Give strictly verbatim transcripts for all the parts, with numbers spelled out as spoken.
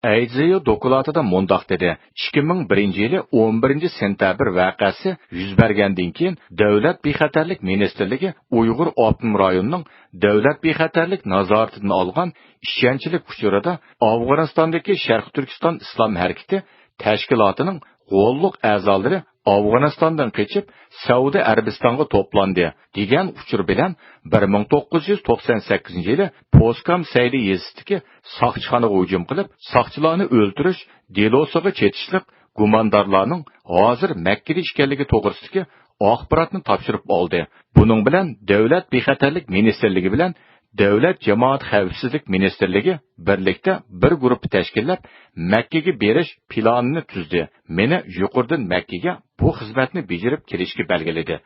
ئەيزىيو دوكلاتىدا مۇنداق دېدى: «ئىككى مىڭ بىرىنچى يىلى ئون بىرىنچى سېنتەبىر ۋەقەسى يۈز بەرگەندىن كېيىن، دۆلەت بىخەتەرلىك مىنىستىرلىكى ئۇيغۇر ئاپتونوم رايونىنىڭ دۆلەت بىخەتەرلىك نازارىتىدىن ئالغان ئىشەنچلىك ئۇچۇرىدا ئافغانىستاندىكى شەرقىي تۈركىستان ئىسلام ھەرىكىتى تەشكىلاتىنىڭ غوللۇق ئەزالىرى ئافغانىستاندىن قېچىپ، سەئۇدى ئەرەبىستانغا توپلاندى» دېگەن ئۇچۇر بىلەن بىر مىڭ توققۇز يۈز توقسان سەككىزىنچى يىلى پوسكام سەيلى يېزىسىدىكى ساقچىخانىغا ھۇجۇم قىلىپ، ساقچىلارنى ئۆلتۈرۈش دېلوسىغا چېتىشلىق گۇماندارلارنىڭ ھازىر مەككىدە ئىكەنلىكى توغرىسىدىكى ئاخباراتنى تاپشۇرۇپ ئالدى. بۇنىڭ بىلەن دۆلەت بىخەتەرلىك مىنىستىرلىكى بىلەن دۆلەت جامائەت خەۋپسىزلىك مىنىستىرلىكى بىرلىكتە بىر گۇرۇپپا تەشكىللەپ، مەككىگە بېرىش پىلانىنى تۈزدى. مېنى يۇقىرىدىن مەككىگە بۇ خىزمەتنى بېجىرىپ كېلىشكە بەلگىلىدى.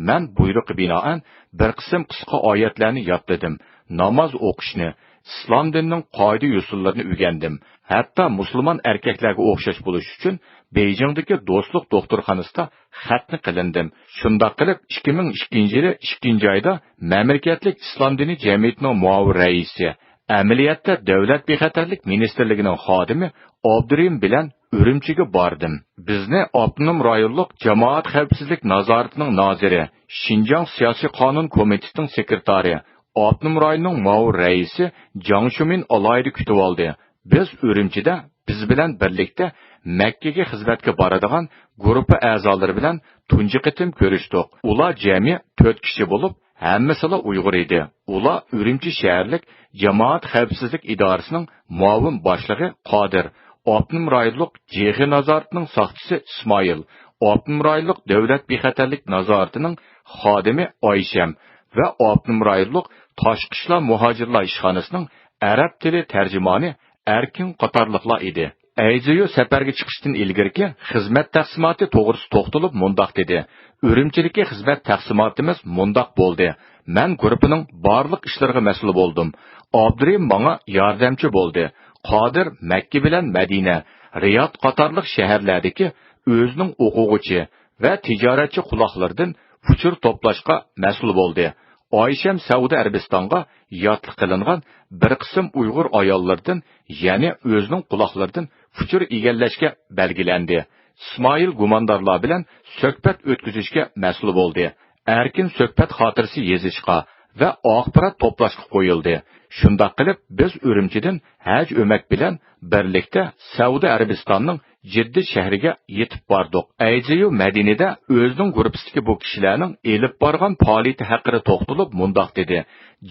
مەن بۇيرۇققا بىنائەن بىر قىسىم قىسقا ئايەتلەرنى يادلىدىم. ناماز ئوقۇشنى، ئىسلام دىنىنىڭ قائىدە-يوسۇنلىرىنى ئۆگەندىم. ھەتتا مۇسۇلمان ئەركەكلەرگە ئوخشاش بولۇش ئۈچۈن بېيجىڭدىكى دوستلۇق دوختۇرخانىسىدا خەتنە قىلىندىم. شۇنداق قىلىپ، ئىككى مىڭ ئىككىنچى يىلى ئىككىنچى ئايدا مەملىكەتلىك ئىسلام دىنى جەمئىيىتىنىڭ مۇئاۋىن رەئىسى، ئەمەلىيەتتە دۆلەت بىخەتەرلىك مىنىستىرلىكىنىڭ خادىمى ئابدۇرېھىم بىلەن ئۈرۈمچىگە باردىم. بىزنى ئاپتونوم رايونلۇق جامائەت خەۋپسىزلىك نازارىتىنىڭ نازىرى، شىنجاڭ سىياسىي قانۇن كومىتېتىنىڭ سېكرېتارى، ئاپتونوم رايوننىڭ مۇئاۋىن رەئىسى جاڭ شۇمىن ئالاھىدە كۈتۈۋالدى. بىز ئۈرۈمچىدە بىز بىلەن بىرلىكتە مەككىگە خىزمەتكە بارىدىغان گۇرۇپپا ئەزالىرى بىلەن تۇنجى قېتىم كۆرۈشتۇق. ئۇلار جەمئىي تۆت كىشى بولۇپ، ھەممىسىلا ئۇيغۇر ئىدى. ئۇلار ئۈرۈمچى شەھەرلىك جامائەت خەۋپسىزلىك ئىدارىسىنىڭ مۇئاۋىن باشلىقى قادىر، ئاپتونوم رايونلۇق جېخې نازارىتىنىڭ ساقچىسى ئىسمائىل، ئاپتونوم رايونلۇق دۆلەت بىخەتەرلىك نازارىتىنىڭ خادىمى ئايشەم ۋە ئاپتونوم رايونلۇق تاشقى ئىشلار مۇھاجىرلار ئىشخانىسىنىڭ ئەرەب تىلى تەرجىمانى ئەركىن قاتارلىقلار ئىدى. ئەيزىيو سەپەرگە چىقىشتىن ئىلگىرىكى خىزمەت تەقسىماتى توغرىسىدا توختىلىپ مۇنداق دېدى: «ئۈرۈمچىدىكى خىزمەت تەقسىماتىمىز مۇنداق بولدى. مەن گۇرۇپپىنىڭ بارلىق ئىشلىرىغا مەسئۇل بولدۇم. ئابدۇرېھىم ماڭا ياردەمچى بولدى. قادىر مەككە بىلەن مەدىنە، رىياد قاتارلىق شەھەرلەردىكى ئۆزىنىڭ ئوقۇغۇچى ۋە تىجارەتچى قۇلاقلىرىدىن ئۇچۇر توپلاشقا مەسئۇل بولدى. ئايشەم سەئۇدى ئەرەبىستانغا ياتلىق قىلىنغان بىر قىسىم ئۇيغۇر ئاياللىرىدىن، يەنى ئۆزىنىڭ قۇلاقلىرىدىن ئۇچۇر ئىگىلەشكە بەلگىلەندى. ئىسمائىل گۇماندارلار بىلەن سۆھبەت ئۆتكۈزۈشكە مەسئۇل بولدى. ئەركىن سۆھبەت خاتىرىسى يېزىشقا ۋە ئاخبارات توپلاشقا قويۇلدى. شۇنداق قىلىپ، بىز ئۈرۈمچىدىن ھەج ئۆمەك بىلەن بىرلىكتە سەئۇدى ئەرەبىستاننىڭ جىددە شەھىرىگە يېتىپ باردۇق. ئەيزىيو مەدىنىدە ئۆزىنىڭ گۇرۇپپىسىدىكى بۇ كىشىلەرنىڭ ئېلىپ بارغان پائالىيىتى ھەققىدە توختىلىپ مۇنداق دېدى: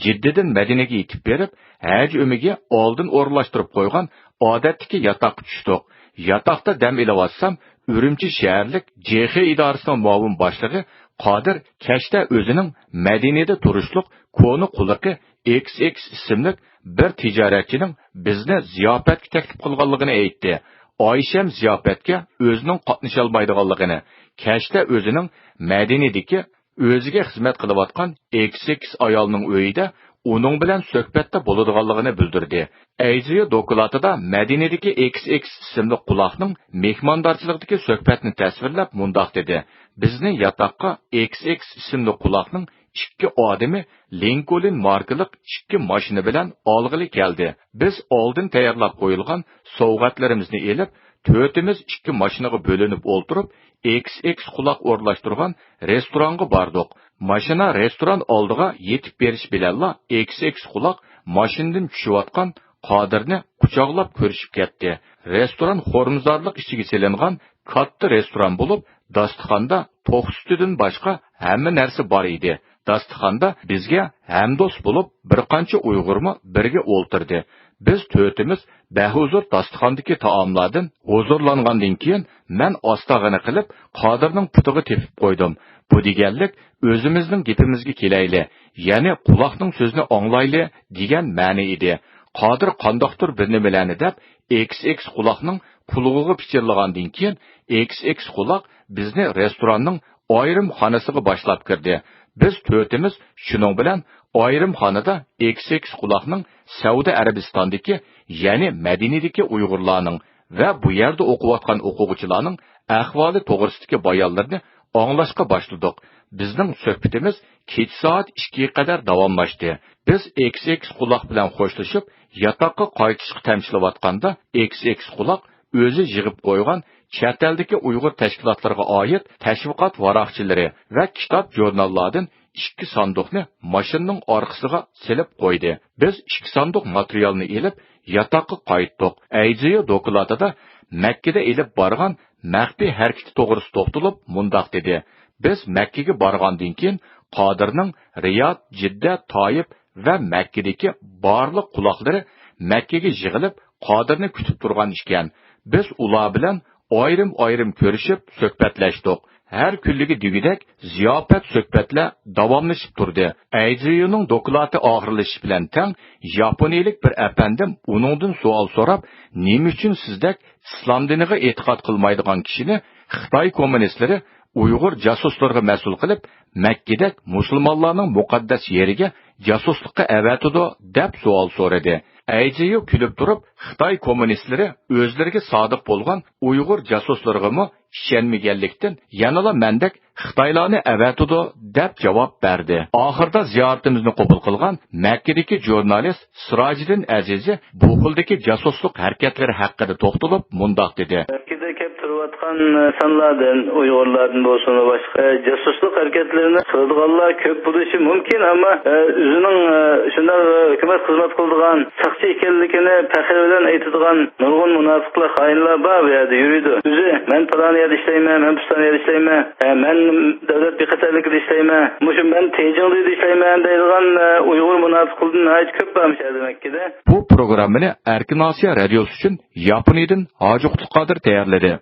«جىددىدىن مەدىنىگە يېتىپ بېرىپ، ھەج ئۆمىكى ئالدىن ئورۇنلاشتۇرۇپ قويغان ئادەتتىكى ياتاققا چۈشتۇق. ياتاقتا دەم ئېلىۋاتسام، ئۈرۈمچى شەھەرلىك جېخې ئىدارىسىنىڭ مۇئاۋىن باشلىقى قادىر كەچتە ئۆزىنىڭ مەدىنىدە تۇرۇشلۇق كونا قۇلىقى ئېكس ئېكس ئىسىملىك بىر تىجارەتچىنىڭ بىزنى زىياپەتكە تەكلىپ قىلغانلىقىنى ئېيتتى. ئايشەم زىياپەتكە ئۆزىنىڭ قاتنىشالمايدىغانلىقىنى، كەچتە ئۆزىنىڭ مەدىنىدىكى ئۆزىگە خىزمەت قىلىۋاتقان ئېكس ئېكس ئايالنىڭ ئۆيىدە ئۇنىڭ بىلەن سۆھبەتتە بولىدىغانلىقىنى بىلدۈردى.» ئەيزىيو دوكلاتىدا مەدىنىدىكى ئېكس ئېكس ئىسىملىك قۇلاقنىڭ مېھماندارچىلىقتىكى سۆھبەتنى تەسۋىرلەپ مۇنداق دېدى: «بىزنى ياتاققا ئېكس ئېكس ئىسىملىك قۇلاقنىڭ ئىككى ئادىمى لىنكولن ماركىلىق ئىككى ماشىنا بىلەن ئالغىلى كەلدى. بىز ئالدىن تەييارلاپ قويۇلغان سوۋغاتلىرىمىزنى ئېلىپ، تۆتىمىز ئىككى ماشىنىغا بۆلۈنۈپ ئولتۇرۇپ، ئېكس ئېكس قۇلاق ئورۇنلاشتۇرغان رېستورانغا باردۇق. ماشىنا رېستوران ئالدىغا يېتىپ بېرىش بىلەنلا، ئېكس ئېكس قۇلاق ماشىنىدىن چۈشۈۋاتقان قادىرنى قۇچاقلاپ كۆرۈشۈپ كەتتى. رېستوران خورمىزارلىق ئىچىگە سېلىنغان كاتتا رېستوران بولۇپ، داستىخاندا توخۇ سۈتىدىن باشقا ھەممە نەرسە بار ئىدى. داستىخاندا بىزگە ھەمدوست بولۇپ بىر قانچە ئۇيغۇرمۇ بىرگە ئولتۇردى. بىز تۆتىمىز بەھۇزۇر داستىخاندىكى تائاملاردىن ھۇزۇرلانغاندىن كېيىن، مەن ئاستاغىنە قىلىپ، قادىرنىڭ پۇتىغا تېپىپ قويدۇم. بۇ دېگەنلىك، ئۆزىمىزنىڭ گېپىمىزگە كېلەيلى، يەنى قۇلاقنىڭ سۆزىنى ئاڭلايلى دېگەن مەنە ئىدى. قادىر قانداقتۇر بىر نېمىلەرنى دەپ، ئېكس ئېكس قۇلاقنىڭ قۇلىقىغا پىچىرلىغاندىن كېيىن، ئېكس ئېكس قۇلاق بىزنى رېستوراننىڭ ئايرىم خانىسىغا باشلاپ كىردى. بىز تۆتىمىز شۇنىڭ بىلەن ئايرىم خانىدا ئېكس ئېكس قۇلاقنىڭ سەئۇدى ئەرەبىستاندىكى، يەنى مەدىنىدىكى ئۇيغۇرلارنىڭ ۋە بۇ يەردە ئوقۇۋاتقان ئوقۇغۇچىلارنىڭ ئەھۋالى توغرىسىدىكى بايانلىرىنى ئاڭلاشقا باشلىدۇق. بىزنىڭ سۆھبىتىمىز كېچە سائەت ئىككىگە قەدەر داۋاملاشتى. بىز ئېكس ئېكس قۇلاق بىلەن خوشلىشىپ، ياتاققا قايتىشقا تەمشىلىۋاتقاندا، ئېكس ئېكس قۇلاق ئۆزى يىغىپ قويغان چەت ئەلدىكى ئۇيغۇر تەشكىلاتلىرىغا ئائىت تەشۋىقات ۋاراقچىلىرى ۋە كىتاب ژۇرناللاردىن ئىككى ساندۇقنى ماشىنىنىڭ ئارقىسىغا سېلىپ قويدى. بىز ئىككى ساندۇق ماتېرىيالنى ئېلىپ، ياتاققا قايتتۇق. ئەيزىيو دوكلاتىدا مەككىدە ئېلىپ بارغان مەخپىي ھەرىكىتى توغرىسىدا توختىلىپ مۇنداق دېدى: بىز مەككىگە بارغاندىن كېيىن، قادىرنىڭ رىياد، جىددە، تايىپ ۋە مەككىدىكى بارلىق قۇلاقلىرى مەككىگە يىغىلىپ، قادىرنى كۈتۈپ تۇرغان ئىكەن. بىز ئۇلار بىلەن ئايرىم-ئايرىم كۆرۈشۈپ سۆھبەتلەشتۇق. ھەر كۈنلۈكى دېگۈدەك زىياپەت، سۆھبەتلەر داۋاملىشىپ تۇردى. ئەيزىيۇنىڭ دوكلاتى ئاخىرلىشىش بىلەن تەڭ، ياپونىيىلىك بىر ئەپەندىم ئۇنىڭدىن سوئال سوراپ، نېمە ئۈچۈن سىزدەك ئىسلام دىنىغا ئېتىقاد قىلمايدىغان كىشىنى خىتاي كوممۇنىستلىرى ئۇيغۇر جاسۇسلىرىغا مەسئۇل قىلىپ، مەككىدەك مۇسۇلمانلارنىڭ مۇقەددەس يېرىگە جاسۇسلۇققا ئەۋەتىدۇ، دەپ سوئال سورىدى. ئەيجىيۇ كۈلۈپ تۇرۇپ، خىتاي كوممۇنىستلىرى ئۆزلىرىگە سادىق بولغان ئۇيغۇر جاسۇسلىرىغىمۇ ئىشەنمىگەنلىكتىن، يەنىلا مەندەك خىتايلارنى ئەۋەتىدۇ، دەپ جاۋاب بەردى. ئاخىرىدا زىيارىتىمىزنى قوبۇل قىلغان مەككىدىكى ژۇرنالىست سىراجىدىن ئەزىزى بۇ خىلدىكى جاسۇسلۇق ھەرىكەتلىرى ھەققىدە توختىلىپ مۇنداق دېدى. مەككىدە كەپ تۇرۇۋاتقان سانلاردىن، ئۇيغۇرلاردىن بولسۇن ۋە باشقا جاسۇسلۇق ھەرىكەتلىرىنى قىلىدىغانلار كۆپ بولۇشى مۇمكىن، ئەمما، ئە، ئۆزىنىڭ، ئە، شۇنداق، ئە، ھۆكۈمەت خىزمەت قىلىدىغان ساقچى ئىكەنلىكىنى پەخىر بىلەن ئېيتىدىغان نۇرغۇن مۇناپىقلار، خائىنلار بار بۇ يەردە يۈرىدۇ. ئۆزى مەن پالان يەردە ئىشلەيمەن، مەن پۇستان يەردە ئىشلەيمەن، ئە، مەن دۆلەت بىخەتەرلىكىدە ئىشلەيمەن، مۇشۇ مەن تېيجىڭدىدا ئىشلەيمەن دەيدىغان، ئە، ئۇيغۇر مۇناپىقلىرىدىن ناھايىتى كۆپ بار مۇشۇ يەردە مەككىدە. بۇ پروگراممىنى ئەركىن ئاسىيا رادىيوسى ئۈچۈن ياپونىيىدىن ھاجى قۇتلۇق قادىر تەييارلىدى.